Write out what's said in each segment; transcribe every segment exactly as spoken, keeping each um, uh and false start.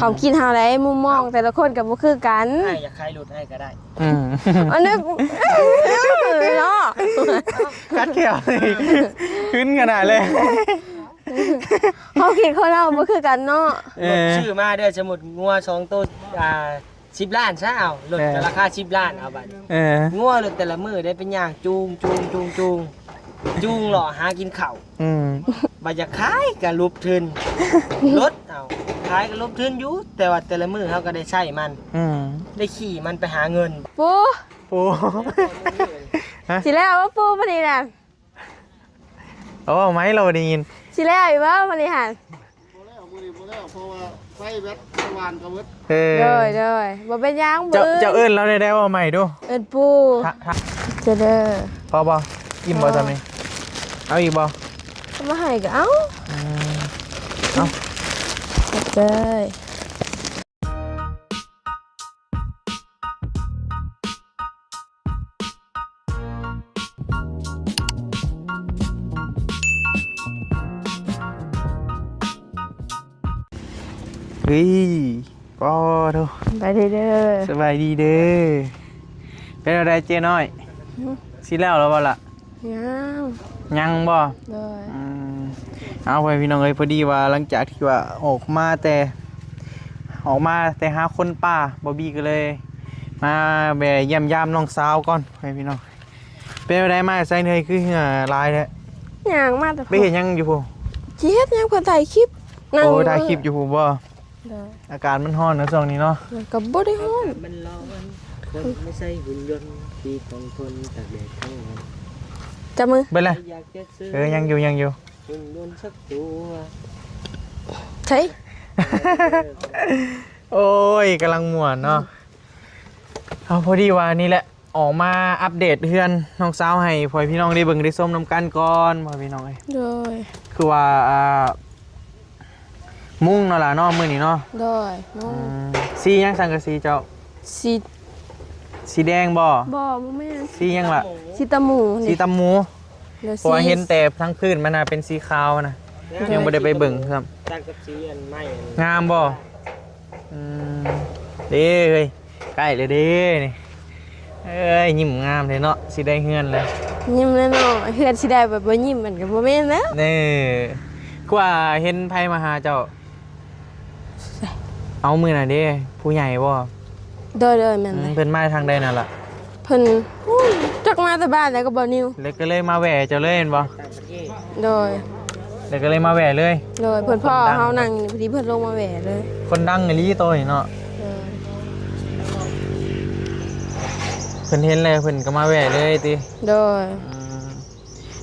ความคิดเฮาได้ มุมมองแต่ละคนก็บ่คือกัน อ้ายอยากขายรถอ้ายก็ได้ อืม อันนั้น เนาะ กัดแขวนี่ ขึ้นขนาดเลย ความคิดคนเฮาบ่คือกันเนาะ เออ รถซื้อมาเด้อ สมมุติงัวสองตัว อ่า สิบล้านซะ เอา รถก็ เออ ราคาสิบล้าน เอาบัด เออ งัวรถแต่ละมื้อได้เป็นย่างจูง จูง จูง จูง จูงเลาะหากินข้าว อืม บัดอยากขายก็ลบทุน ลดเอา ขายก็ลบทุนอยู่ แต่ว่าแต่ละมื้อเฮาก็ได้ใช้มัน อืม ได้ขี่มันไปหาเงิน ปู ปู ฮะ สิแล้วว่าปูพอดีน่ะ เอาไหม เราได้ยิน สิแล้วอีกบ่พอดีหั่น บ่แล้ว มื้อนี้บ่แล้ว เพราะว่าไฟแบตสว่านก็เบิด เออ โดย โดย บ่เป็นหยัง เจ้า มื้อ เจ้าเอิ้นเราได้ ได้ว่าใหม่ดู เอิ้นปู่ ทะ ทะ เจอเด้อ พอบ่ อิ่มบ่ พอ จำนี่ เอาอีกบ่ เอามาให้ก็เอา อืม เอา ขอบใจ เฮ้ย ปอโท ไปเด้อ สบายดีเด้อ เป็นอะไรเจ๊น้อย หึ สิแล้วแล้วบ่ล่ะ ยัง ยังบ่ โดย อืม เอาไปพี่น้องเอ้ย พอดีว่าหลังจากที่ว่าออกมาแต่ ออกมาแต่หาคนป่า บอบบี้ก็เลย มาแวะเยี่ยมยามน้องสาวก่อน ไปพี่น้อง เป็นอะไรมาใส่เหนื่อยคือเหงื่อหลายแท้ ย่างมาแต่ ไปเฮ็ดหยังอยู่พุ้น สิเฮ็ดหยัง เพิ่นถ่ายคลิป นั่ง โอ้ ถ่ายคลิปอยู่พุ้นบ่ โดย อากาศมันร้อนนะช่วงนี้เนาะ มันก็บ่ได้ร้อน มันร้อน คนไม่ใช่หุ่นยนต์ที่ต้องทนตากแดดทั้งวัน จับมือ เบิ่งเลย อยากจะซื้อ เออ ยังอยู่ ยังอยู่ หุ่นยนต์สักตัว ใช่ โอ้ย กำลังม่วนเนาะ เอา พอดีว่านี่แหละ ออกมาอัปเดตเฮือนน้องสาวให้พ่อพี่น้องได้เบิ่งได้ชมนำกันก่อน พ่อพี่น้องเอ้ย โดย คือว่า อ่า มุงเนาะล่ะเนาะ มื้อนี้เนาะ โดย มุง อืม สีหยังสังกะสีเจ้า สี สีแดงบ่ บ่ บ่แม่น สีหยังล่ะ สีตะหมู สี นี่ ตะหมู โดย เพราะว่า สี เห็นแต่ทั้งพื้นมันน่ะเป็นสีขาวนะ โดย ยังบ่ได้ไปเบิ่งครับ ตัดกับสีอันไม้อัน งามบ่ อืม เด้เฮ้ย ใกล้เลยเด้นี่ เอ้ย ยิ้มงามเลยเนาะ สิได้เฮือนเลย ยิ้มแน่นอน เฮือนสิได้แบบบ่ยิ้มมันก็บ่แม่นแล้ว นี่ กว่าเห็นไผมาหาเจ้า เอามื้อน่ะเด้ ผู้ใหญ่บ่ โดย โดย แม่น อืม เลย เพิ่นมาทางใดนั่นล่ะ เพิ่น อู้ย จักมาแต่บ้านแล้วก็บ่นิว แล้วก็เลยมาแวะเจ้าเลยแม่นบ่ โดย แล้วก็เลยมาแวะเลย โดย เพิ่นพ้อเฮานั่งอยู่พอดี เพิ่นลงมาแวะเลย คนดังอีหลีโตนี่เนาะ โดย เพิ่นเห็นแล้วเพิ่นก็มาแวะเลยติ โดย อืม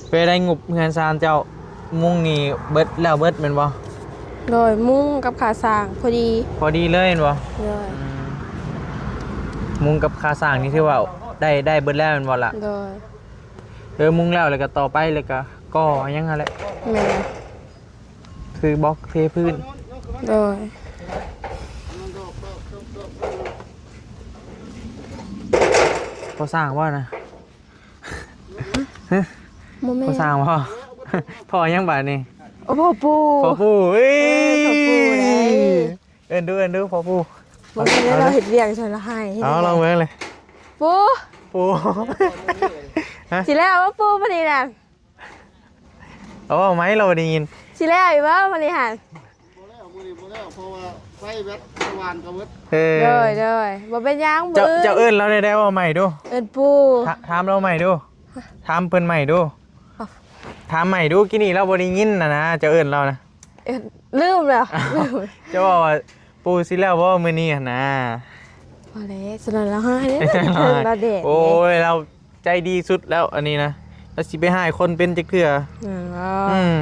ไปได้งบเฮือนซานเจ้า มุงนี่เบิดแล้วเบิดแม่นบ่ โดย มุงกับค่าสร้างพอดี พอดีเลยแม่นบ่ โดย อืม มุงกับค่าสร้างนี่ถือว่าได้ ได้เบิดแล้วแม่นบ่ล่ะ โดย เออ มุงแล้ว แล้วก็ต่อไป แล้วก็ก่อหยังหั่นแหละ แม่น คือบล็อกเทพื้น โดย พอสร้างว่านะ ฮะ บ่แม่น พอสร้างว่า พอหยังบาดนี่ โอ้ พ่อปู่ พ่อปู่ เอ้ย เออ พ่อปู่เลย เอิ้นดู เอิ้นดู พ่อปู่ บ่แม่น เอา เราเฮ็ดเวียกชวนละให้ เอา ลองเบิ่งเลย ปู่ ปู่ ฮะ สิแล้วว่าปู่พอดีน่ะ เอา เอาไหม เราได้ยิน สิแล้วอีกบ่พอดีหั่น บ่แล้ว มื้อนี้บ่แล้ว เพราะว่าไฟแบตสว่านก็เบิด เออ โดย โดย บ่เป็นหยัง เจ้า มื้อ เจ้าเอิ้นเราได้ ได้ว่าใหม่ดู เอิ้นปู่ ถ- ถามเราใหม่ดู ถามเพิ่นใหม่ดู เอ้า ถามใหม่ดู กี้นี้เราบ่ได้ยินน่ะนะ เจ้าเอิ้นเรานะ เอิ้น ลืมแล้ว เจ้าบอกว่า ปู่สิแล้วบ่มื้อนี้หั่นนะ พอแล้ว สนองละห้าเนี่ย เทิงละแดด โอ้ย เราใจดีสุดแล้วอันนี้นะ แล้วสิไปหาคนเป็นจักเทื่อ อ๋อ อืม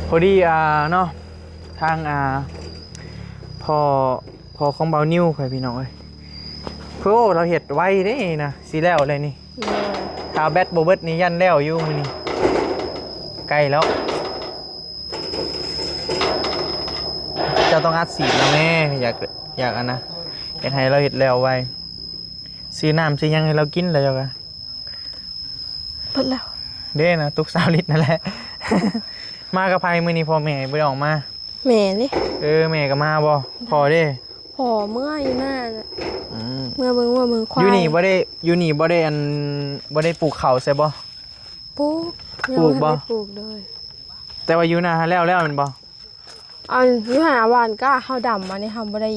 พอดี อ่า เนาะ ทาง อ่า พ่อ พ่อของเบานิว ไปพี่น้องเอ้ย โอ้ เราเฮ็ดไวเด้นะ สิแล้วเลยนี่ โดย ถ้าแบตบ่เบิดนี่ยันแล้วอยู่มื้อนี้ ใกล้แล้ว เจ้าต้องอัดฉีดนะแม่ อยาก อยากอันนะ อยากให้เราเฮ็ดแล้วไว ซื้อน้ำซื้อหยังให้เรากินแล้วเจ้าก็ เบิดแล้ว เด้นะ ตุกซาวลิตรนั่นแหละ มากับไผมื้อนี้ พ่อแม่บ่ได้ออกมา แม่นี่ เออ แม่ก็มาบ่ พ่อเด้ พ่อเมื่ออยู่หน้าน่ะ อืม เมื่อเบิ่งวัวเบิ่งควาย อยู่นี่บ่ได้ อยู่นี่บ่ได้อัน บ่ได้ปลูกข้าวใช่บ่ ปลูก ยัง ปลูกบ่ บ่ทันได้ปลูกเลย แต่ว่าอยู่นาแล้วแล้วแม่นบ่ อันอยู่หาหว่านก็เฮาดำ อันนี้เฮาบ่ได้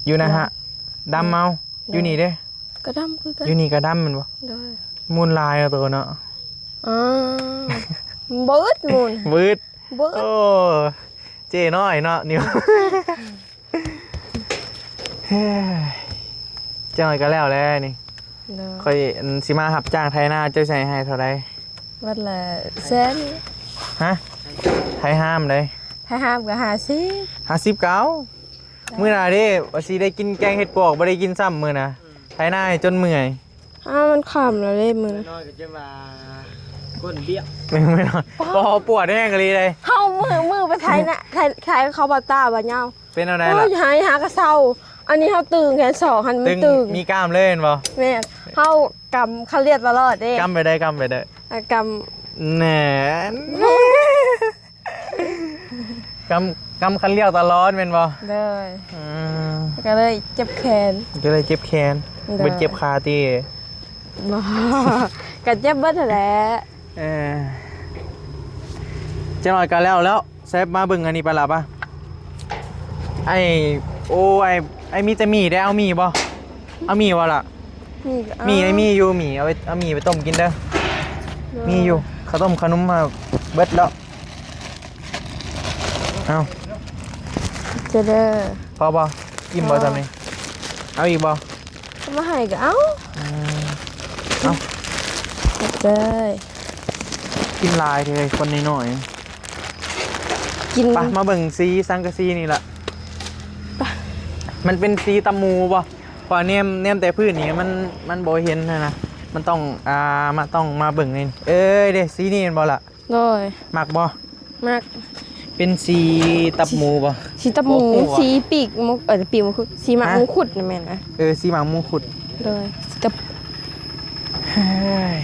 อยู่นาฮะ ดำ ดำเอา โดย อยู่นี่เด้ ก็ดำคือกัน อยู่นี่ก็ดำแม่นบ่ โดย มูลลายเอาตัวเนาะ อ๋อ บ่อึดมูล บ่อึด บ่อึด โอ้ เจ้น้อยเนาะ นิว เฮ้ย จังหน่อยก็แล้วแหละนี่ เนาะ ข้อยอันสิมารับจ้างไถนา เจ้าสิให้เท่าใด วันละแสน ฮะ ไถฮามใด ไถฮามก็ห้าสิบ ห้าสิบก็เอา มื้อหน้าเด้ ว่าสิได้กินแกงเห็ดปวก บ่ได้กินซ้ำมื้อหน้า ไถนาให้จนเมื่อย อ้าว มันค่ำแล้วเด้มื้อ น้อยก็จะมาก้นเบี้ยว ไม่ ไม่นอน ปอด ปอปวดแห้งอีหลีเลย เฮามือ มือไปไถนะ ไถ ไถเขาบ่ตาบ่ยาว เป็นอะไรล่ะ โอ้ย หายหากระเซา อันนี้เฮาตึงแขนสอง หันมันตึง ตึง มีกล้ามเลยเห็นบ่ แม่น เฮากำคันเลียดตลอดเด้ กำไปได้ กำไปได้ อ่ะ กำ แหน่ กำ กำคันเลียดตลอดแม่นบ่ เลย อืม ก็เลยเจ็บแขน ก็เลยเจ็บแขน เลย เป็นเจ็บขาติ บ่ ก็เจ็บเบิดหั้นแหละ เออ จังหน่อยก็แล้วแล้ว แซบมาเบิ่งอันนี้ปะล่ะปะ ไอ้ โอ้ ไอ้ ไอ้มีแต่หมี่ได้ เอาหมี่บ่ เอาหมี่บ่ล่ะ มีก็เอา หมี่ ไอ้มีอยู่ หมี่ เอาไป เอาหมี่ไปต้มกินเด้อ เด้อ มีอยู่ ข้าวต้มขนมมาเบิดแล้ว เอา จะเด้อ พอบ่ อิ่มบ่ พอ จำนี่ เอาอีกบ่ เอามาให้ก็เอา อืม เอา เลย กินหลายเถอะคนน้อยๆ กิน ไป มาเบิ่งสีสังกะสีนี่ล่ะ ไป มันเป็นสีตะหมูบ่ เพราะแนม แนมแต่พื้นนี่มัน มันบ่เห็นหั้นนะ มันต้อง อ่า มา ต้องมาเบิ่งนี่ เอ้ย เด้ สีนี่แม่นบ่ล่ะ โดย มักบ่ มัก เป็นสีตับหมูบ่ สีตับหมู บ่ฮู้อะ สีปีกมง เอ่อ ปีกมงคุด สีหมาก ฮะ มงคุดนี่แม่นนะ เออ สีหมากมงคุด โดย สีตับ เฮ้ย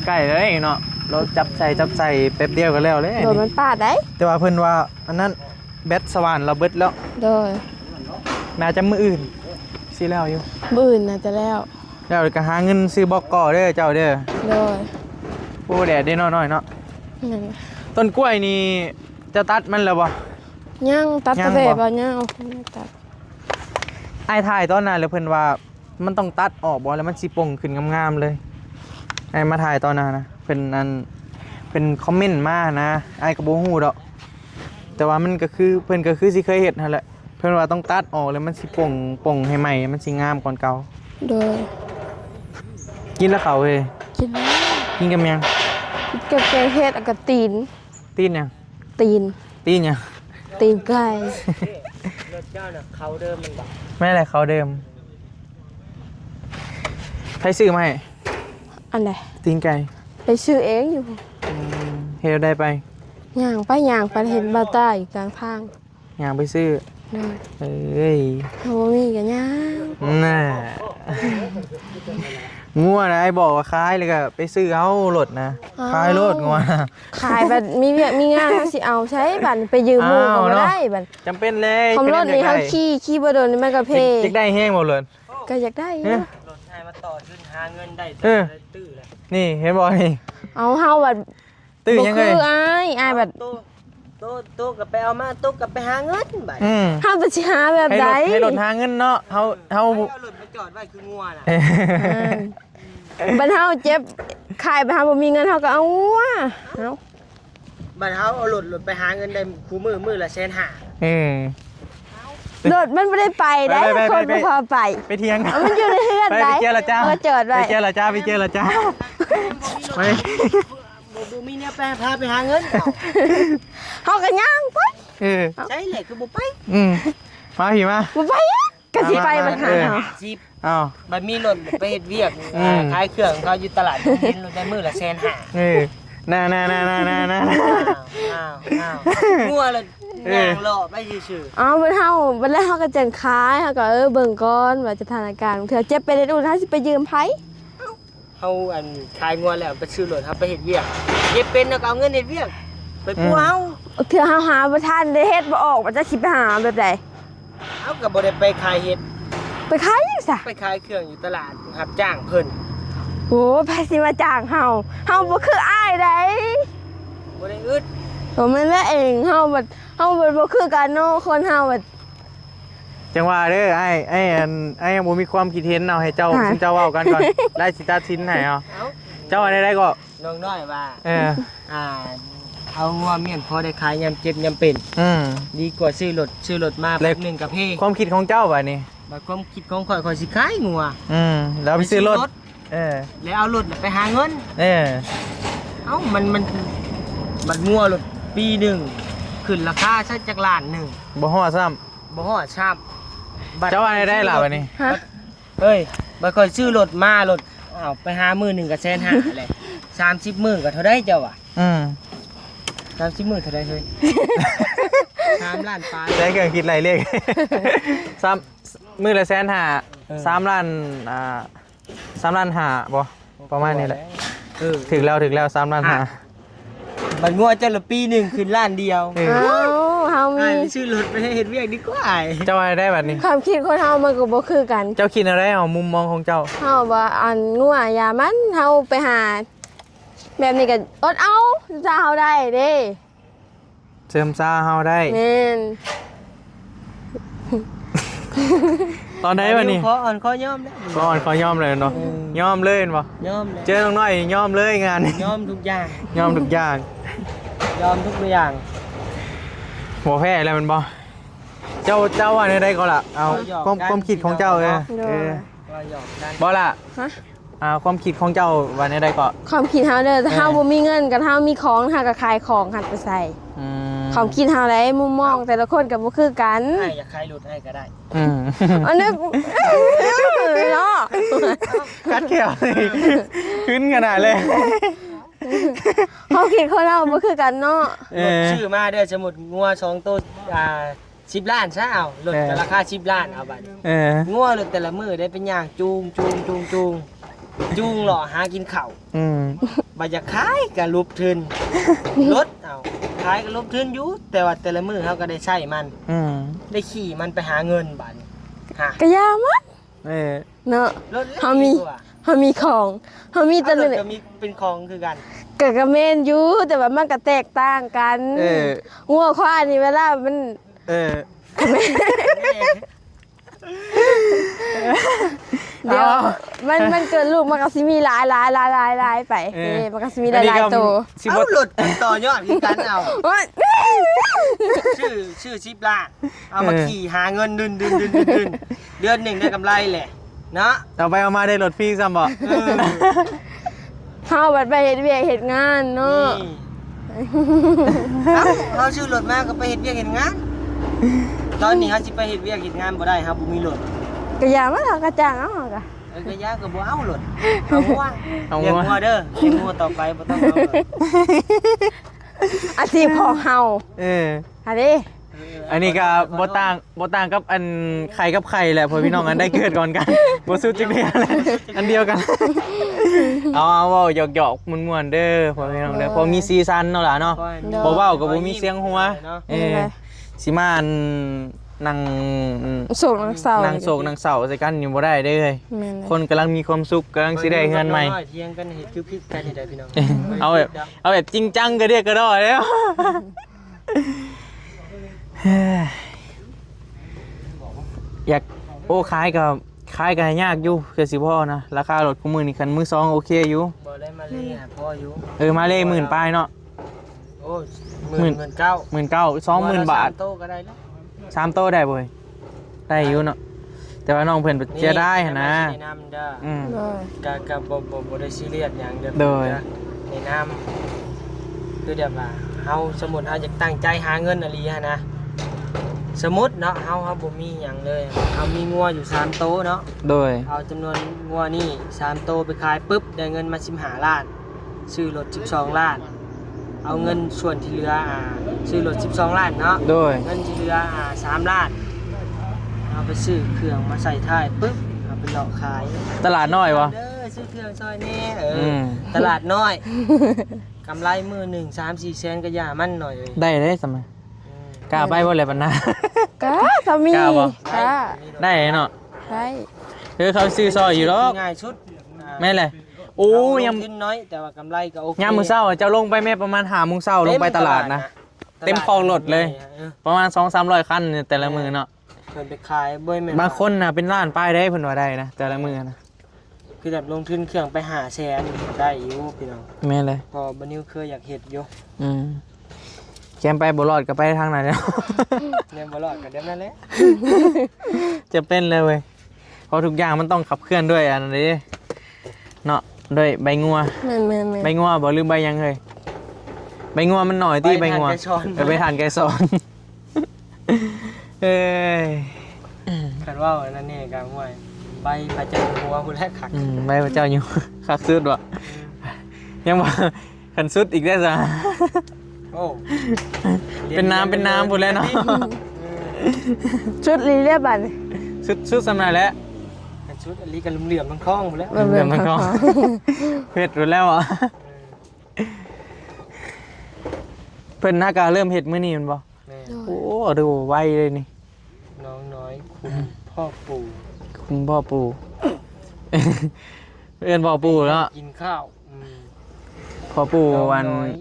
ใกล้เลยเนาะ เราจับใส่ จับใส่แป๊บเดียวก็แล้วเลย โดย มันปาดได้ แต่ว่าเพิ่นว่าอันนั้น แบตสว่านเราเบิดแล้ว โดย น่าจะมื้ออื่น สิแล้วอยู่ มื้ออื่นน่าจะแล้ว แล้วก็หาเงินซื้อบล็อกก่อเด้อเจ้าเด้อ โดย โอ้ แดดเด้น้อยๆเนาะ นั่น ต้นกล้วยนี่จะตัดมันแล้วบ่ ยัง ตัด ยัง แต่ บ่ บ่ยัง ยังตัด อ้ายถ่ายตอนนั้นแล้วเพิ่นว่ามันต้องตัดออกบ่ แล้วมันสิป่งขึ้นงามๆเลย อ้ายมาถ่ายตอนนั้นนะ เพิ่นอัน เพิ่นคอมเมนต์มานะ อ้ายก็บ่ฮู้ดอก แต่ว่ามันก็คือ เพิ่นก็คือสิเคยเฮ็ดหั้นแหละ เพิ่นว่าต้องตัดออกแล้วมันสิป่ง ป่งให้ใหม่ มันสิงามกว่าเก่า โดย กินแล้วเขาเฮ้ย กินแล้ว กินกับหยัง กินกับแกงเห็ด แล้วก็ตีน ตีนหยัง ตีน ตีนหยัง ตีนไก่ รถเจ้าน่ะเขาเดิมมันบ่ แม่นแหละเขาเดิม ไผซื้อมาให้ อันใด ตีนไก่ ไปซื้อเองอยู่ อืม เฮ็ดได้ไป ย่างไปย่างไปเห็นบ่าวต้าอยู่กลางทาง ย่างไปซื้อ โดย เอ้ย ถ้าบ่มีก็ย่าง น่า งัวนะ อ้ายบอกว่าขายแล้วก็ไปซื้อเอารถนะ อ๋อ ขายรถงัว ขายบัดมีเวียกมีงาน เฮาสิเอาใช้บัดไปยืมหมู่ก็บ่ได้บัด จำเป็นเลย คำรถนี่ เป็นจั่งใด เฮาขี่ ขี่บ่โดนนี่มันก็เพ อยากได้แฮงบ่รถ ก็อยากได้อยู่ ฮะ รถให้มาต่อทุนหาเงินได้ เออ ตื้อแล้ว นี่เห็นบ่นี่ เอา เฮาบัด ตื้อยังไง บ่คืออ้าย อ้ายบัด โต โต โตก็ไปเอามา โตก็ไปหาเงินบัด อืม เฮาบัดสิหาแบบใด ให้รถ ให้รถหาเงินเนาะ เฮา เฮา เอารถมาจอดไว้คืองัวน่ะ เออ บัดเฮาเจ็บ ขายไปเฮาบ่มีเงิน เฮาก็เอางัว เอา บัดเฮาเอารถ รถไปหาเงินได้คู่มื้อ มื้อละแสนห้า เออ รถมันบ่ได้ไปได้ ไป ไป คน ไป บ่พาไป ไปเถียง เอามันอยู่ในเฮือน ไป ได้ ไปเจรจา เอามาจอดไว้ ไปเจรจา ไปเจรจา ไป บ่ บ่มีแนวไป พาไปหาเงิน เฮาก็ย่างไป เออ ใช่แหละ คือบ่ไป อืม มาพี่มา บ่ไปอะ ก็สิไป มา มา บัดหา เออ เฮา สิ อ้าว บัดมีรถไปเฮ็ดเวียก อืม อ่า ขายเครื่องเขาอยู่ตลาดเย็น รถได้มื้อละแสนห้า เออ น่า น่า น่า อ้าว อ้าว อ้าว งัวละ เออ ย่างเลาะไปซื่อๆ เอาบัดเฮา บัดแล้วเฮาก็จั่งขาย เฮาก็ เออ เบิ่งก่อนว่าสถานการณ์ เทื่อเจ็บเป็นได้ดู เฮาสิไปยืมไผ เฮาอันขายงัวแล้วไปซื้อรถ เฮาไปเฮ็ดเวียก เฮ็ดเป็นแล้วก็เอาเงินเฮ็ดเวียก ไปปัวเฮา เทื่อเฮาหาบ่ทันได้เฮ็ดบ่ออก ว่าจะสิไปหาแบบใด เฮาก็บ่ได้ไปขายเห็ด ไปขายหยังซะ ไปขายเครื่องอยู่ตลาด รับจ้างเพิ่น โอ้ ไผสิมาจ้างเฮา เฮาบ่คืออ้ายใด บ่ได้อึด โอ้ แม่นแล้วเอง เฮาบัด เฮาบัดบ่คือกันเนาะ คนเฮาบัด จังว่าเด้อ อ้าย อ้าย อัน อ้ายยังบ่มีความคิดเห็น เอาให้เจ้า ค่ะ ซุมเจ้าเว้ากันก่อน แล้วสิตัดสินให้เอา เอ้า เจ้าว่าแนวใดก็ น้องน้อยว่า เออ อ่า เอางัวเมียนพอได้ขายยามเจ็บยามเป็น อืม ดีกว่าซื้อรถ ซื้อรถมา แล้ว แป๊บหนึ่งก็เพ ความคิดของเจ้าบัดนี้ บัดความคิดของข้อย ข้อยสิขายงัว อืม แล้วไปซื้อรถ ไปซื้อรถ เออ แล้วเอารถน่ะไปหาเงิน เออ เอ้า มัน มัน บัดงัวรถปีหนึ่ง ขึ้นราคาซะจักล้านหนึ่ง บ่ฮอดซ้ำ บ่ฮอดซ้ำ บัด เจ้าว่าได้ได้ล่ะบัดนี้ ฮะ บัด เอ้ย บัดข้อยซื้อรถมา รถ อ้าว ไปหามื้อหนึ่งก็แสนห้าแหละ สามสิบมื้อก็เท่าใดเจ้าว่ะ อืม สามสิบมื้อเท่าใดเฮ้ย สามล้านปลาย ใช้เครื่องคิดไล่เลข สาม มื้อละแสนห้า เออ สามล้าน อ่า สามล้านห้าบ่ ประมาณนี้แหละ เออ ถืกแล้ว ถืกแล้ว สามล้านห้า อ่ะ บัดงัวเจ้าละปีหนึ่งขึ้นล้านเดียว เออ เอ้า เฮามี อ้ายไปซื้อรถไปให้เฮ็ดเวียกดีกว่าอ้าย เจ้าว่าได้บัดนี้ ความคิดคนเฮามันก็บ่คือกัน เจ้าคิดอะไรเอามุมมองของเจ้า เฮาว่าอันงัวยามัน เฮาไปหา แบบนี้ก็อดเอา ถ้าเฮาได้เด้ เสริมสร้างเฮาได้ แม่น ตอนใดบัดนี้ ขออ่อนขอยอมแล้ว ขออ่อนขอยอมเลยเนาะ เออ ยอมเลยแม่นบ่ ยอมแล้ว เจอน้องน้อยยอมเลยงาน ยอมทุกอย่าง ยอมทุกอย่าง ยอมทุกอย่าง บ่แพ้แล้วแม่นบ่ เจ้า เจ้าว่าแนวใดก็ล่ะ เอา ก็หยอก ความ กัน ความคิดของเจ้า เออ เนาะ เออ ก็หยอกกัน บ่ล่ะ ฮะ อ่า ความคิดของเจ้าว่าแนวใดก็ ความคิดเฮาเด้อ ถ้า เออ เฮาบ่มีเงิน กับเฮามีของ เฮาก็ขายของหันไปใส่ อืม ความคิดเฮาได้ มุมมองแต่ละคนก็บ่คือกัน อ้ายอยากขายรถอ้ายก็ได้ อืม อันนี้ เนาะ กัดแขว ขึ้นขนาดเลย ความคิดคนเฮาบ่คือกันเนาะ เออ รถซื้อมาเด้อ สมมุติงัวสองโต อ่า สิบล้านซะ เอา รถ เออ ก็ราคาสิบล้าน เอาบัดนี้ เออ งัวรถแต่ละมื้อได้เป็นย่างจูง จูง จูง จูง จูงเลาะหากินข้าว อืม บัดอยากขายก็ลบทุน ลดเอา ขายก็ลบทุนอยู่ แต่ว่าแต่ละมื้อเฮาก็ได้ใช้มัน อืม ได้ขี่มันไปหาเงินบัดนี้ ฮะ ก็อย่ามัน เออ เนาะ ลดเลย เฮามี ดีกว่า เฮามีของ เฮามี เอา แต่ รถ ละ ก็มีเป็นของคือกัน ก็ ก็แม่นอยู่ แต่ว่ามันก็แตกต่างกัน เออ งัวควายนี่เวลามัน เออ เดี๋ยว เอา มัน มันเกิดลูกมันก็สิมีหลายหลายหลายหลายหลายไป เออ เออ มันก็สิมีหลายหลาย อันนี้ก็ โต สิบ่ เอารถต่อยอดคือกันเอา โอ๊ย ซื้อ ซื้อสิบล้าน เอามา เออ ขี่หาเงินดึนดึนดึนดึนดึน เดือนหนึ่งได้กำไรแหละ เนาะ เอาไปเอามาได้รถฟรีซ้ำบ่ เออ เฮาบัดไปเฮ็ดเวียกเฮ็ดงานเนาะ นี่ เอ้า เฮาซื้อรถมาก็ไปเฮ็ดเวียกเฮ็ดงาน ตอนนี้เฮาสิไปเฮ็ดเวียกเฮ็ดงานบ่ได้ เฮาบ่มีรถ ก็อย่ามาเฮาก็จ้างเอาเฮาก็ เออ ก็อย่าก็บ่เอารถ เอางัว เอางัว เลี้ยงงัวเด้อ เลี้ยงงัวต่อไปบ่ต้องเอารถ อาชีพของเฮา เออ อันนี้ เออ อันนี้ก็ เอา บ่ต่าง บ่ต่างกับอันไข่กับไข่แหละ พ่อพี่น้อง อันใดเกิดก่อนกัน บ่สุดจักเทื่อเลย อันเดียวกัน เอา เอา เว้าหยอกๆ ม่วนๆ เด้อ พ่อพี่น้องเด้อ เออ พอมีสีสันเนาะล่ะเนาะ โดย บ่เว้าก็บ่มีเสียงหัว เนาะ เออ นี่แหละ สิมาอันนั่ง โศกนั่งเศร้า นั่งโศกนั่งเศร้าใส่กันนี่บ่ได้เด้อ แม่นเลย คนกำลังมีความสุข กำลังสิได้เฮือนใหม่ เถียงกันเฮ็ดคือผิดกันนี่แหละพี่น้อง เอาแบบ เอาแบบจริงจังกระเดียกกระดอแล้ว อยาก โอ้ ขายก็ ขายก็ยากอยู่ คือสิพอนะ ราคารถคู่มื้อนี้คันมือสองโอเคอยู่ บ่ได้มาเลยหาพ่ออยู่ เออ มาเลยหมื่นปลายเนาะ โอ้ หมื่น หมื่น หมื่นเก้า หมื่นเก้า สองหมื่นบาท สามโตก็ได้แล้ว สามโตได้บ่เฮ้ย ได้อยู่เนาะ แต่ว่าน้องเพิ่นเสียดายหั้นนะ นี่ แนะนำเด้อ อืม โดย ก็ ก็บ่ บ่ บ่ได้ซีเรียสหยังเด้อ โดย แนะนำ คือแบบว่า เฮา สมมุติเฮาอยากตั้งใจหาเงินอีหลีหั้นนะ สมมุติเนาะ เฮา เฮาบ่มีหยังเลย เฮามีงัวอยู่สามโตเนาะ โดย เอาจำนวนงัวนี่สามโตไปขายปึ๊บ ได้เงินมาสิบห้าล้าน ซื้อรถสิบสองล้าน เอาเงินส่วนที่เหลือ อ่า ซื้อรถสิบสองล้านเนาะ โดย เงินที่เหลือ อ่า สามล้าน เอาไปซื้อเครื่องมาใส่ท้ายปึ๊บ เอาไปเลาะขาย ตลาดน้อยบ่ เด้อ เครื่องซอยแหน่ เออ อืม ตลาดน้อย กำไรมื้อหนึ่งสามสี่แสนก็อย่ามันหน่อยเว้ย ได้เด้สมัย อืม กล้าไปบ่แหละบรรณา กล้า ถ้ามี กล้าบ่ กล้า ได้เนาะ ได้ คือเขาซื้อซอยอยู่ดอก ง่ายสุด อ่า แม่นแหละ โอ้ เราลง ยัง ทุนน้อย แต่ว่ากำไรก็โอเค ยามมื้อเช้าอะ เจ้าลงไปแม่ประมาณห้าโมงเช้า ลงไปตลาดนะ เต็มตลาดนะ เต็มคอกรถเลย เออ ประมาณสองสามร้อยคันเนี่ยแต่ละมื้อเนาะ เพิ่นไปขายบ่แม่น บางคนน่ะเป็นล้านปลายได้เพิ่นว่าได้นะ แต่ละมื้อนะ คือแบบลงทุนเครื่องไปห้าแสนได้อยู่พี่น้อง แม่นเลย เพราะบ่นิวเคยอยากเฮ็ดอยู่ อืม แคมไปบ่รอดก็ไปทางนั้นแล้ว เนี่ยบ่รอดก็เดี๋ยวนั้นแหละ จะเป็นเลยเว้ย เพราะทุกอย่างมันต้องขับเคลื่อนด้วยอันนี้เนาะ ด้วยใบงัว แม่นๆๆ ใบงัวบ่หรือใบหยังเฮ้ย ใบงัวมันหน่อยติ ใบ ใบงัว ถ่านไกรสอน เออ ใบถ่านไกรสอน เอ้ย คันว่าอันนั้นนี่ก็ห้วย ใบพระเจ้าอยู่หัวพุ้นแหละคัก อืม ใบพระเจ้าอยู่ คักสุดว่ะ ยังว่า คันสุดอีกได้ซะ โอ้ เป็นน้ำเป็นน้ำพุ้นแหละเนาะ เออ ชุดลีเลียบัด ชุด ชุดสำนักแหละ คันสุดอันนี้ก็เหลื่อมๆทองๆพุ้นแหละ เหลื่อมๆทองๆ เหลื่อมๆทองๆ เผ็ดพุ้นแล้วอ่ะ เพิ่นน่าก็เริ่มเฮ็ดมื้อนี้แม่นบ่ แม่น โอ้ ดูไวเลยนี่ น้องน้อย คุณพ่อปู่ คุณพ่อปู่ เอิ้นพ่อปู่เนาะ กินข้าว อืม พ่อปู่ น้องน้อย อัน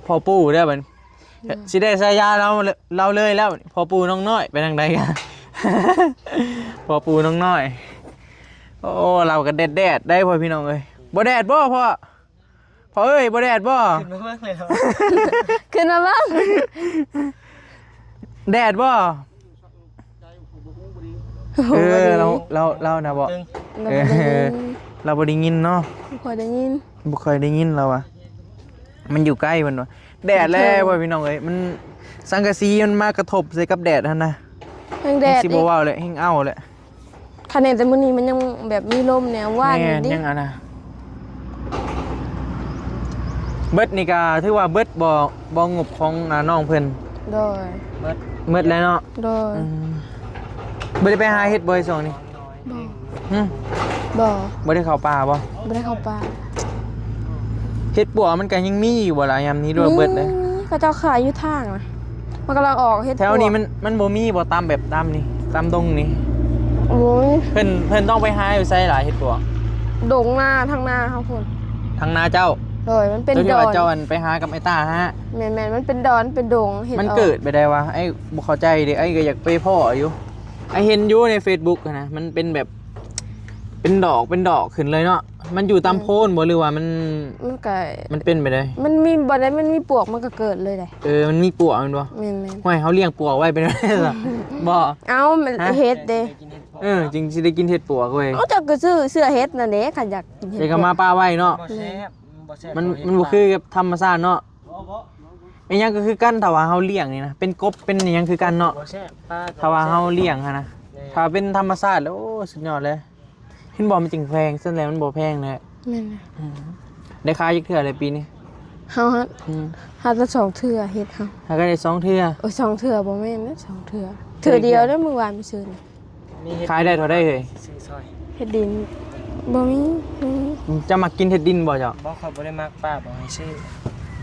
พ่อปู่เด้อบัด อืม สิได้ฉายาเรา เราเลยแล้ว พ่อปู่น้องน้อย ไปทางใดกัน พ่อปู่น้องน้อย โอ้ เราก็แดดๆได้พ่อพี่น้องเอ้ย บ่แดดบ่พ่อ พ่อเอ้ย บ่แดดบ่ ขึ้นมาเบิ่งเลยเหรอ ขึ้นมาเบิ่ง แดดบ่ เออ เรา เรา เรานะบ่ เบิ่ง เออ เราบ่ได้ยินเนาะ บ่ค่อยได้ยิน บ่ค่อยได้ยินเราอะ มันอยู่ใกล้มันวะ แดดแล้ว เพิ่ง ว่าพี่น้องเอ้ย มัน สังกะสีมันมากระทบใส่กับแดดหั่นนะ แฮงแดด สิบ่ อีก เว้าเลย แฮงเอาเลย คะแนนแต่มื้อนี้มันยังแบบมีลมแนวว่า แม่น อยู่ดิ ยังอันนะ เบิดนี่ก็ถือว่าเบิดบ่ บ่งบของ อ่า น้องเพิ่น โดย เบิด เบิดแล้วเนาะ โดย อืม บ่ได้ไปหาเห็ดบ่ไอ้ช่วงนี้ บ่ หึ บ่ บ่ได้เข้าป่าบ่ บ่ได้เข้าป่า เห็ดปลวกมันก็ยังมีอยู่บ่ล่ะยามนี้ หรือว่าเบิดเลย มี เขาเจ้าขายอยู่ทางนะ มันกำลังออกเห็ดปลวก แถวนี้มัน มันบ่มีบ่ตามแบบตามนี่ ตามดงนี่ โอ้ย เพิ่น เพิ่นต้องไปหาอยู่ไสล่ะเห็ดปลวก ดงนา ทางนาเฮาพุ้น ทางนาเจ้า โดย มันเป็น เจ้าที่ว่า ดอน เจ้าอันไปหากับไอ้ต้าฮะ แม่นๆ มันเป็นดอน เป็นดง เห็ด มัน ออก เกิดไปได้วะ ไอ้บ่เข้าใจเด้ ไอ้ก็อยากไปพ้ออยู่ ไอ้เห็นอยู่ในเฟซบุ๊กหั้นนะ มันเป็นแบบ เป็นดอก เป็นดอกขึ้นเลยเนาะ มันอยู่ตาม อืม โพนบ่ หรือว่ามัน มันก็ มันเป็นไปได้ มันมีบ่ได้ มันมีปลวกมันก็เกิดเลยเด้ เออ มันมีปลวกแม่นบ่ แม่นๆ ห้วย เฮาเลี้ยงปลวกไว้เป็น บ่ เอ้า มัน ฮะ เห็ดเด้ เออ จึงสิได้กินเห็ดปลวกเว้ย เอ้า เจ้าก็ซื้อเสื้อเห็ดนั่นเด้ คันอยากกินเห็ด เดี๋ยวก็มาปลวก ปะไว้เนาะ บ่แซ่บ บ่แซ่บ มัน มันบ่คือกับธรรมชาติเนาะ อีหยังก็คือกัน ถ้าว่าเฮาเลี้ยงนี่นะ เป็นกบ เป็นอีหยังคือกันเนาะ บ่แซ่บ ปลาก็ ถ้าว่าเฮาเลี้ยงหั้นนะ บ่แซ่บ ถ้าเป็นธรรมชาติแล้ว โอ้ สุดยอดเลย เห็นบ่ มันจึงแพง ซั่นแหละมันบ่แพงแหละ แม่นนะ อืม ได้ขายจักเทื่อเลยปีนี้ เฮาฮะ อืม หาแต่สองเทื่อเห็ดเฮา หาก็ได้สองเทื่อ โอ้ย สองเทื่อบ่แม่นนะ สองเทื่อ เทื่อเดียว เทื่อเดียว เด้อ มื้อวานมื้อซืน มีเห็ด ขายได้เท่าใดเฮ้ย ซื้อซอย เห็ดดิน บ่มี บ่มี เจ้ามักกินเห็ดดินบ่เจ้า บ่ ข้อยบ่ได้มัก ป้าบอกให้ซื้อ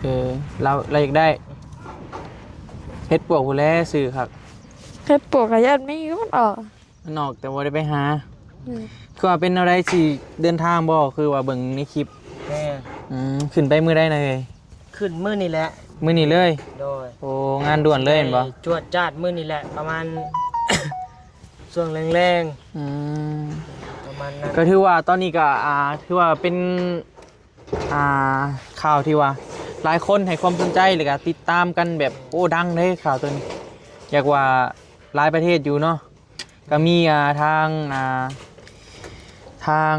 เออ เรา เราอยากได้ เห็ดปลวกพู้นแหละซื้อครับ เห็ดปลวกก็ย่านมีอยู่ มันออก มันออกแต่บ่ได้ไปหา อืม คือว่าเป็นแนวใดสิเดินทางบ่ คือว่าเบิ่งในคลิป แม่น อืม ขึ้นไปมื้อใดนะเฮ้ย ขึ้นมื้อนี้แหละ มื้อนี้เลย โดย โอ้ งานด่วนเลยแม่นบ่ จวดจ้าดมื้อนี้แหละ ประมาณ ช่วงแลงๆ อืม ประมาณนั้น ก็ถือว่าตอนนี้ก็ อ่า ถือว่าเป็น อ่า ข่าวที่ว่าหลายคนให้ความสนใจ แล้วก็ติดตามกันแบบ โอ้ ดังเด้ข่าวตัวนี้ อยากว่าหลายประเทศอยู่เนาะ ก็มี อ่า ทาง อ่า ทาง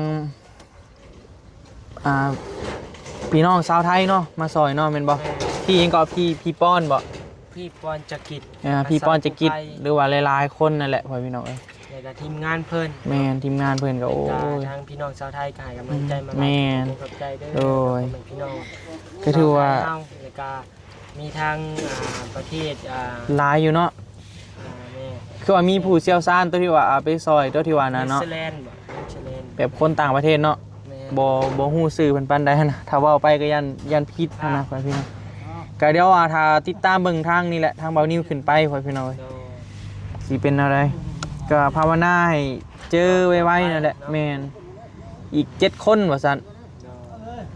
อ่า พี่น้องชาวไทยเนาะ มาซอยเนาะ แม่นบ่ แม่น พี่หยังก็ พี่ พี่ปอนบ่ พี่ปอนจักริด อ่า พี่ปอนจักริด หรือว่าหลายๆคนนั่นแหละ พ่อพี่น้องเอ้ย แล้วก็ทีมงานเพิ่น แม่น ทีมงานเพิ่นก็ แล้วก็ โอ้ย ทางพี่น้องชาวไทยก็ให้กำลังใจมาหลาย แม่น ขอบใจเด้อ โดย พ่อแม่พี่น้อง ก็ถือว่า ชาวไทยเฮา แล้วก็มีทาง อ่า ประเทศ อ่า หลายอยู่เนาะ อ่า แม่น คือว่ามีผู้เชี่ยวชาญตัวที่ว่าเอาไปซอยตัวที่ว่านั้นเนาะ เนเธอร์แลนด์บ่ เนเธอร์แลนด์ แบบคนต่างประเทศเนาะ แม่น บ่ บ่ฮู้ชื่อเพิ่นปานใดหั้นนะ ถ้าเว้าไปก็ย่าน ย่านผิดหั้นนะ พ่อพี่น้อง ก็เดี๋ยวว่าถ้าติดตามเบิ่งทางนี่แหละ ทางเบานิวขึ้นไป พ่อพี่น้องเอ้ย สิเป็นแนวใด ก็ภาวนาให้เจอไวๆนั่นแหละ แม่น อีกเจ็ดคนว่าซั่น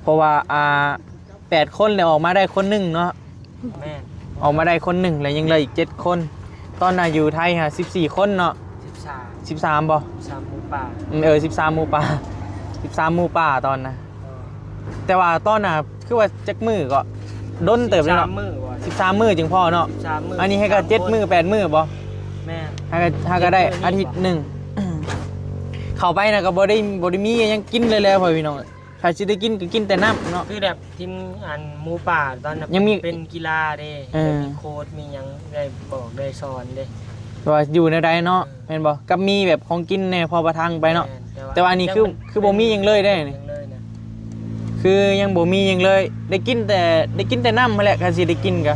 เพราะว่า อ่า แปดคนแล้วออกมาได้คนหนึ่งเนาะ แม่น ออกมาได้คนหนึ่งแล้วยังเหลืออีกเจ็ดคน ตอนน่ะอยู่ไทยฮะ สิบสี่คนเนาะ สิบสาม สิบสามบ่ สิบสามหมูป่า อืม เออ สิบสามหมูป่า สิบสามหมูป่าตอนน่ะ เออ แต่ว่าตอนน่ะ คือว่าจักมื้อก็ ดนเติบเลยเนาะ สิบสามมื้อบ่ สิบสามมื้อจึงพอเนาะ สิบสามมื้อ อันนี้ให้ก็ สิบสาม เจ็ดมื้อ แปดมื้อบ่ แม่น ให้ก็ ให้ก็ได้ เจ็ดมื้อ อาทิตย์หนึ่ง เข้าไปน่ะก็บ่ได้ บ่ได้มีหยังกินเลยแล้วพ่อพี่น้อง ถ้าสิได้กินก็กินแต่น้ำเนาะ คือแบบทีมอันหมูป่าตอนนั้น ยังมี เป็นกีฬาเด้ เออ มีโค้ชมีหยังได้บอกได้สอนเด้ ว่าอยู่แนวใดเนาะ เออ แม่นบ่ กับมีแบบของกินแหน่พอประทังไปเนาะ แม่น แต่ว่า แต่ว่าอันนี้คือ ยัง คือบ่มีหยังเลยเด้ ยังเลยนะ คือยังบ่มีหยังเลย ได้กินแต่ ได้กินแต่น้ำหั้นแหละ คันสิได้กินก็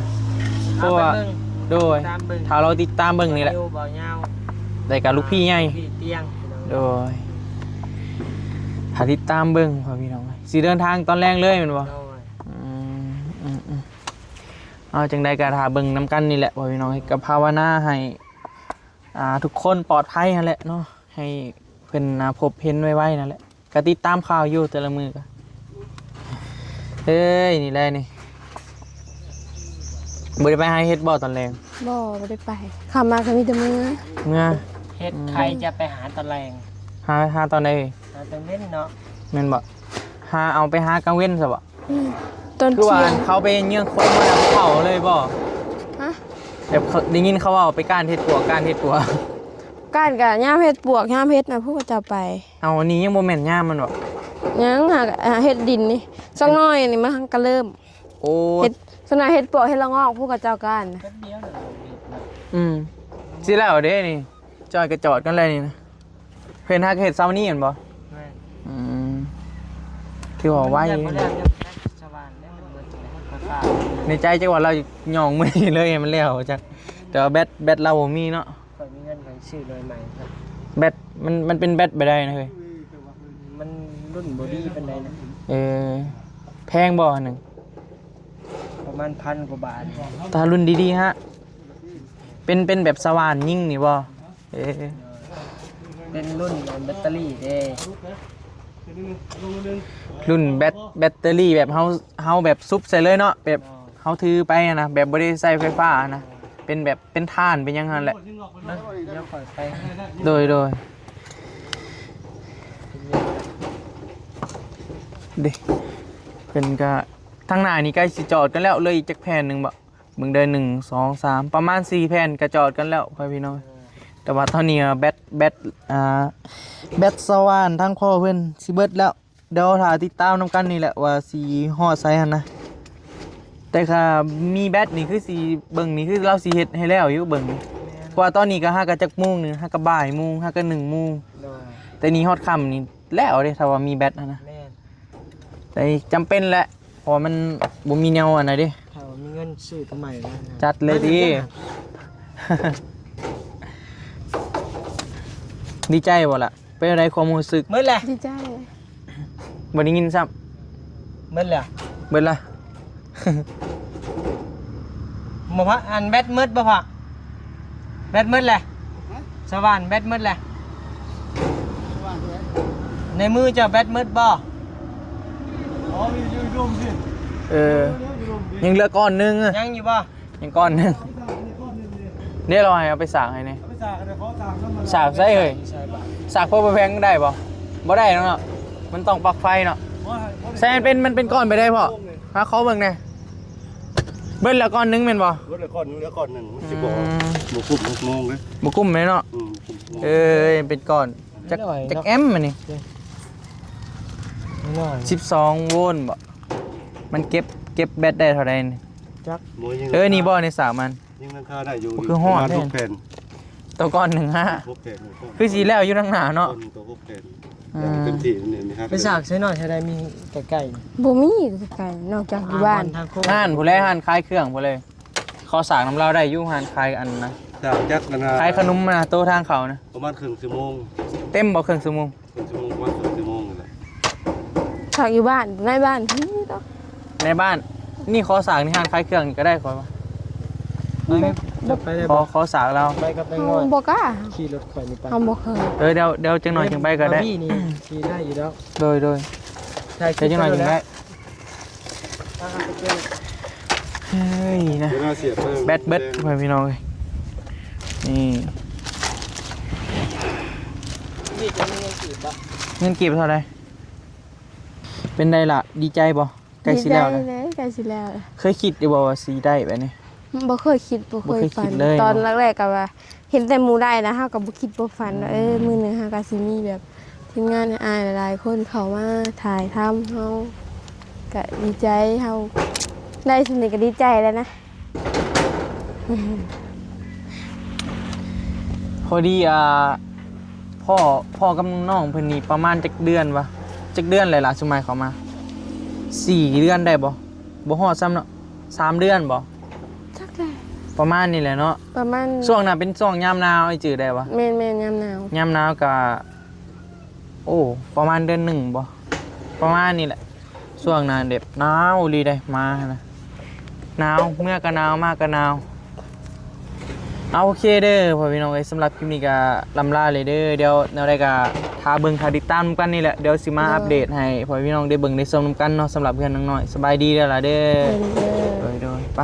เพราะว่า เอาไปเบิ่ง โดย ตามเบิ่ง ถ้าเราติดตามเบิ่งนี่แหละ เบานิว เบายาว ได้กับลูกพี่ใหญ่ พี่เตี้ยง โดย ถ้าติดตามเบิ่งพ่อพี่น้อง สิเดินทางตอนแลงเลยแม่นบ่ โดย อืม อืม อืม เอาจังใดก็ถ้าเบิ่งนำกันนี่แหละพ่อพี่น้อง ก็ภาวนาให้ อ่า ทุกคนปลอดภัยหั้นแหละเนาะ ให้เพิ่น อ่า พบเห็นไวๆนั่นแหละ ก็ติดตามข่าวอยู่แต่ละมื้อก็ เฮ้ย นี่แหละนี่ บ่ได้ไปหาเห็ดบ่ตอนแลง บ่ บ่ได้ไป ค่ำมาก็มีแต่เมือ เมือ เฮ็ด อืม ใครจะไปหาตะแลง หา หาตอนใด หาตอนเว้นเนาะ แม่นบ่ หา เอาไปหากลางเว้นซะบ่ อืม ตอน คือว่า เที่ยง เขาไปเยื่องคนมาเผาเลยบ่ ฮะ แบบเขา ได้ยินเขาว่าไปก้านเห็ดปวก ก้านเห็ดปวก ก้านกะยามเห็ดปวก ยามเห็ดน่ะ พวกเขาเจ้าไป เอา อันนี้ยังบ่แม่นยามมันบ่ ยังหา หาเห็ดดินนี่ สักหน่อยนี่มันก็เริ่ม โอ้ เห็ด ส่วนใหญ่เห็ดปวก เห็ดละโงก พวกเขาเจ้าก้านน่ะ แป๊บเดียวน่ะ อืม สิแล้วเด้นี่ จอยก็จอดกันเลยนี่นะ เพิ่นหากเฮ็ดเช้านี้แม่นบ่ แม่น อืม คือว่าไว มันยังบ่แล้ว ยังบ่ได้สว่านได้มันเบิดแล้ว ในใจจักว่าเราย่องมื้อนี้เลยให้มันแล้วจัก แต่ว่าแบต แบตเราบ่มีเนาะ ข้อยมีเงินข้อยซื้อหน่วยใหม่ครับ แบตมัน มันเป็นแบตบ่ได้นะเฮ้ย มันรุ่นบ่ดีปานใดนะ เออ แพงบ่อันหนึ่ง ประมาณพันกว่าบาท ถ้ารุ่นดีๆฮะ เป็น เป็นแบบสว่านยิงนี่บ่ เออ เป็นรุ่นแบตเตอรี่เด้ รุ่นแบต แบตเตอรี่แบบเฮา เฮาแบบซุบใส่เลยเนาะ แบบเฮาถือไปอะนะ แบบบ่ได้ใส่ไฟฟ้าอะนะ เป็นแบบ เป็นถ่าน เป็นหยังหั่นแหละ นะ เดี๋ยวข้อยไป โดย โดย เด้ เพิ่นก็ ทางหน้านี่ใกล้สิจอดกันแล้ว เหลืออีกจักแผ่นหนึ่งบ่ เบิ่งเด้อ หนึ่ง สอง สาม ประมาณสี่แผ่นก็จอดกันแล้วพ่อพี่น้อง แต่ว่าตอนนี้อะแบต แบต อ่า แบตสว่านทางพ่อเพิ่นสิเบิดแล้ว เดี๋ยวถ้าติดตามนำกันนี่แหละว่าสิฮอดไสหั่นนะ แต่ก็มีแบตนี่คือสิเบิ่งนี่คือลาวสิเฮ็ดให้แล้วอยู่เบิ่งนี่ เพราะว่าตอนนี้ก็หากะจักโมงนี่ หากะบ่ายโมง หากะหนึ่งโมง โดย แต่นี่ฮอดค่ำนี่แล้วเด้ ถ้าว่ามีแบตหั่นนะ แม่น แต่จำเป็นแหละ เพราะว่ามันบ่มีแนวอันใดเด้ ถ้าว่ามีเงินซื้อตัวใหม่แล้วนะ จัดเลยติ ดีใจบ่ล่ะ เป็นอะไรความรู้สึก เบิดแหละ ดีใจ บ่ได้ยินซ้ำ เบิดแล้ว เบิดละ บ่พอ อันแบตเมิดบ่พอ แบตเมิดแหละ สว่านแบตเมิดแหละ ในมือเจ้าแบตเมิดบ่ อ๋อ มีอยู่ดมสิ เออ อยู่ดมสิ ยังเหลือก้อนหนึ่งอะ ยังอยู่บ่ ยังก้อนหนึ่ง เดี๋ยวเราให้เอาไปสากให้นี่ เอาไปสาก เดี๋ยวขอสากน้ำมัน สากใส่เฮ้ย ใส่บ่ สากพวกไปแพงได้บ่ บ่ได้เนาะ มันต้องปลั๊กไฟเนาะ บ่ให้ บ่ให้ ใส่มันเป็น มันเป็นก้อนไปได้พ่อ หาขอเบิ่งแหน่ เบิดละก้อนหนึ่งแม่นบ่ เบิดละก้อนหนึ่ง เหลือก้อนหนึ่ง มันสิบ่ อืม บ่คุ้มหกโมงเลย บ่คุ้มเลยเนาะ อืม บ่คุ้มหกโมง เอ้ย เป็นก้อน จัก ไม่ไหวเนาะ จักแอมป์อันนี้ ไม่ไหว สิบสองโวลต์บ่ มันเก็บ เก็บแบตได้เท่าใดนี่ จัก บ่ยัง เออ นี่บ่ ในสากมัน ยังราคาได้อยู่ คือฮอด ประมาณ เนี่ย หกแผ่น ตัวก้อนหนึ่งฮะ หกแผ่น หนึ่งก้อน คือสิแล้วอยู่ทางหน้าเนาะ ก้อนหนึ่งตัวหกแผ่น อืม เต็มที่นี่นะครับ ไปสากใส่หน่อย ถ้าได้มีใกล้ๆ บ่มีไกลๆ นอกจากอยู่บ้าน ทางโค้ง ห้านผู้ใด ห้านขายเครื่องผู้ใด ขอสากนำลาวได้อยู่ ห้านขายอันนะ สากจักรนะ ขายขนมนะ โต๊ะทางเขานะ ประมาณครึ่งชั่วโมง เต็มบ่ครึ่งชั่วโมง ครึ่งชั่วโมง ประมาณครึ่งชั่วโมงนี่แหละ สากอยู่บ้าน ในบ้านนี่เนาะ ในบ้าน นี่ขอสากในห้างขายเครื่องนี่ก็ได้ขอว่า ไปจะไปได้ ขอ บ่ ขอสากเรา ไปกับนาย เฮา น้อย บ่กล้า ขี่รถข่อยนี่ไป เฮาบ่เคย เดี๋ยวเดี๋ยวเดี๋ยวจังหน่อยจังไปก็ได้ บาร์บี้นี่ขี่ได้อยู่แล้ว โดยโดย ถ่ายคลิ เดี๋ยว ป จังหน่อยจังได้ อ่ะไปเจอ เฮ้ยนะ เดี๋ยวเราเสียเพิ่ม แบตเบิดไปพี่น้องเลยนี่ นี่จะมีเงินกี่บาท เงินกีบเท่าไหร่เป็นไดล่ะ ดีใจบ่ใกล้สิแล้ว ดีใจ นะ เลยใกล้สิแล้ว เคยคิดอยู่บ่ว่าสิได้แบบนี้ บ่เคยคิดบ่เคย บ่เคย ฝั คิ น ดเลย ตอน เนาะ แรกๆก็ว่า เห็นแต่หมู่ได้นะเฮาก็บ่คิดบ่ฝันว่าเออมื้อหนึงเฮาก็สิมีแบบทีมงานอ้ายหลายๆคนเข้ามาถ่ายทำเฮาก็ดีใจเฮาได้ส่ำนี้ก็ดีใจแล้วนะ พอดีอ่าพ่อพ่อกับน้องเพิ่นนี่ประมาณจักเดือนวะจักเดือนเลยล่ะสุมายเขามาสี่เดือนได้บ่บ่ฮอดซ้ำเนาะสามเดือนบ่ จักแหละ ประมาณนี้แหละเนาะ ประมาณ ช่วงนั้นเป็นช่วงยามหนาวไอ้จื่อได้บ่ แม่นๆยามหนาว ยามหนาวก็โอ้ประมาณเดือนหนึ่งบ่ประมาณนี้แหละช่วงนั้นแบบหนาวอีหลีได้มานะหนาวเมื่อก็หนาวมาก็หนาวเอาโอเคเด้อพ่อพี่น้องเอ้ยสำหรับคลิปนี้ก็ลำลาเลยเด้อเดี๋ยวแนวใดก็ถ้าเบิ่งถ้าติดตามกันนี่แหละเดี๋ยวสิมาอัปเดตให้พ่อพี่น้องได้เบิ่งได้ชมนำกันเนาะสำหรับเพื่อนน้องน้อยสบายดีเด้อล่ะเด้อ เพิ่นเด้อ โดยโดยไป